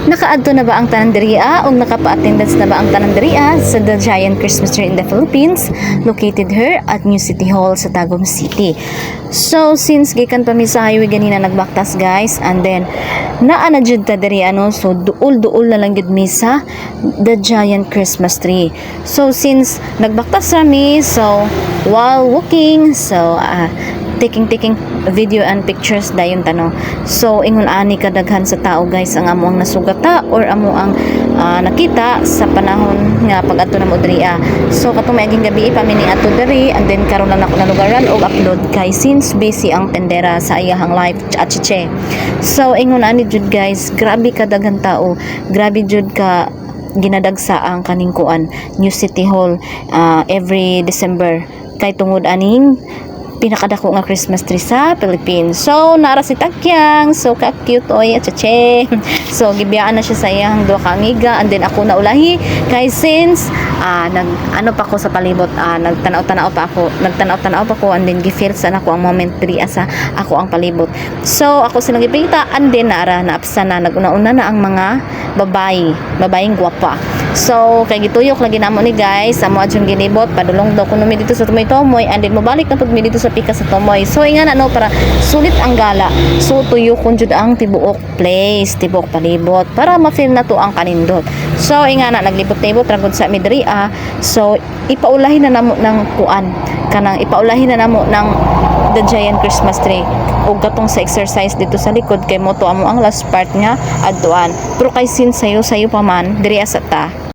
Nakaadto na ba ang tanan diriya o nakapa-attendance na ba ang tanan diriya sa The Giant Christmas Tree in the Philippines, located here at New City Hall sa Tagum City? So since gikan pa mi sa highway ganina, nagbaktas, guys, and then naa na jud ta diri, ano. So duol-duol na lang gid mi sa The Giant Christmas Tree. So since nagbaktas ra mi, so while walking, so taking video and pictures dayon tano. So ingon ani kadaghan sa tao, guys, ang amo ang nasugata or amo ang nakita sa panahon nga pag-adto namo diri. So katong miaging gabi pa mi ni ato diri, and then karon lang nako nalugaran og upload kay since busy ang tendera sa iyahang live achiche. So ingon ani jud, guys, grabe kadaghan tao. Grabe jud ka ginadagsa ang kaning kuan, New City Hall, every December kay tungod aning pinakadako nga Christmas tree sa Philippines. So, nara si Takyang. So, ka-cute oy, achache. So, gibiyaan na siya sa iyang duha ka amiga, and then ako na ulahi kay since nag ano pa ko sa palibot, nagtanaw-tanaw pa ako, nagtanaw-tanaw pa ko, and then gi-feel sa nako ang moment diri sa ako ang palibot. So, ako silang gipita, and then naara naapsa na, naguna-una na ang mga babae, babaeng gwapa. So, kay gituyok lagi namo ni, guys, amo adjong gilibot, padulong daw kuno mi dito sa Tumoy-Tomoy, and then mobalik na pud mi dito sa pika sa Tomoy. So, inga na no, para sulit ang gala. So, tuyokon jud ang tibuok place, tibuok palibot, para ma-feel na to ang kanindot. So, inga na, naglibot-libot ra gud sa mi diri ah. So, ipaulahin na namo ng kuan, kanang ipaulahin na namo ng The Giant Christmas Tree ug katong sa exercise dito sa likod kay mo to amo ang last part nga adtuan. Pero kay since sayo-sayo pa man, diri sa ta.